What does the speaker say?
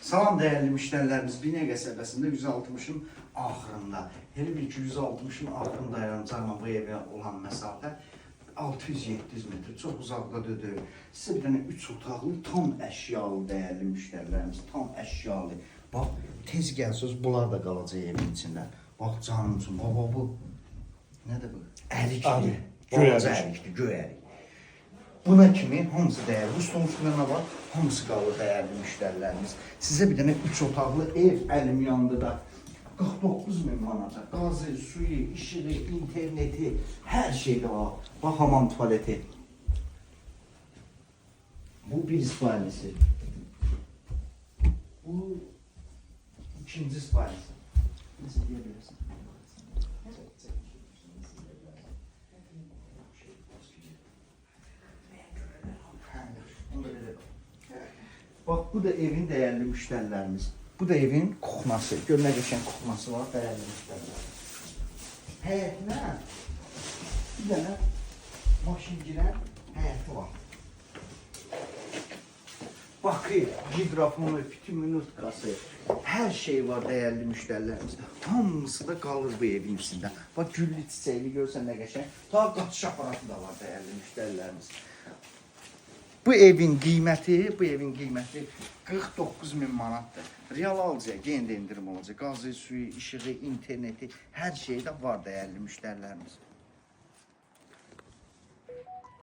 Salam dəyərli müştərilərimiz, Binə qəsəbəsində 160-ın axırında. Elə bil ki, 160-ın axırın dayanacaqla bu evə olan məsafə 600-700 metr, çox uzaqda deyil. Sizə bir dənə 3 otaqlı, tam əşyalı dəyərli müştərilərimiz, tam əşyalı. Bax, tez gəlsəz bunlar da qalacaq evin içində. Bax canım üçün, bax, bax bu. Nədir bu? Ərikdir. Ərik, göy Balaca ərik. ərikdir, göy ərik. Buna kimi hamısı dəyərli. Bu stolun üstündə nə var? Hamısı qalır dəyərli müştərilərimiz. Sizə bir dənə 3 otaqlı ev əlim yandı da. 49 min manata. Qazı, suyu, işığı, interneti, hər şey də var. Bax hamam tualeti. Bu bir ispanisi. Bu ikinci ispanisi. Nasıl diyebilirsin? Onu da belə. Bax, bu da evin dəyərli müştərilərimiz. Bu da evin kuxnası. Gör nə qəşəng kuxnası var dəyərli müştərilər. Həyətinə bir dənə maşın girən həyəti var. Bakı, hidrofonu, pitiminutkası, hər şey var dəyərli müştərilərimiz. Hamısı da qalır bu evin içində. Bax güllü çiçəkli görsən nə qəşəng. Ta qaçış aparatı da var dəyərli müştərilərimiz. Bu evin qiyməti, bu evin qiyməti 49 min manatdır. Real alıcıya yenə də endirim olacaq. Qazı, suyu, işığı, interneti, hər şey də var dəyərli müştərilərimiz.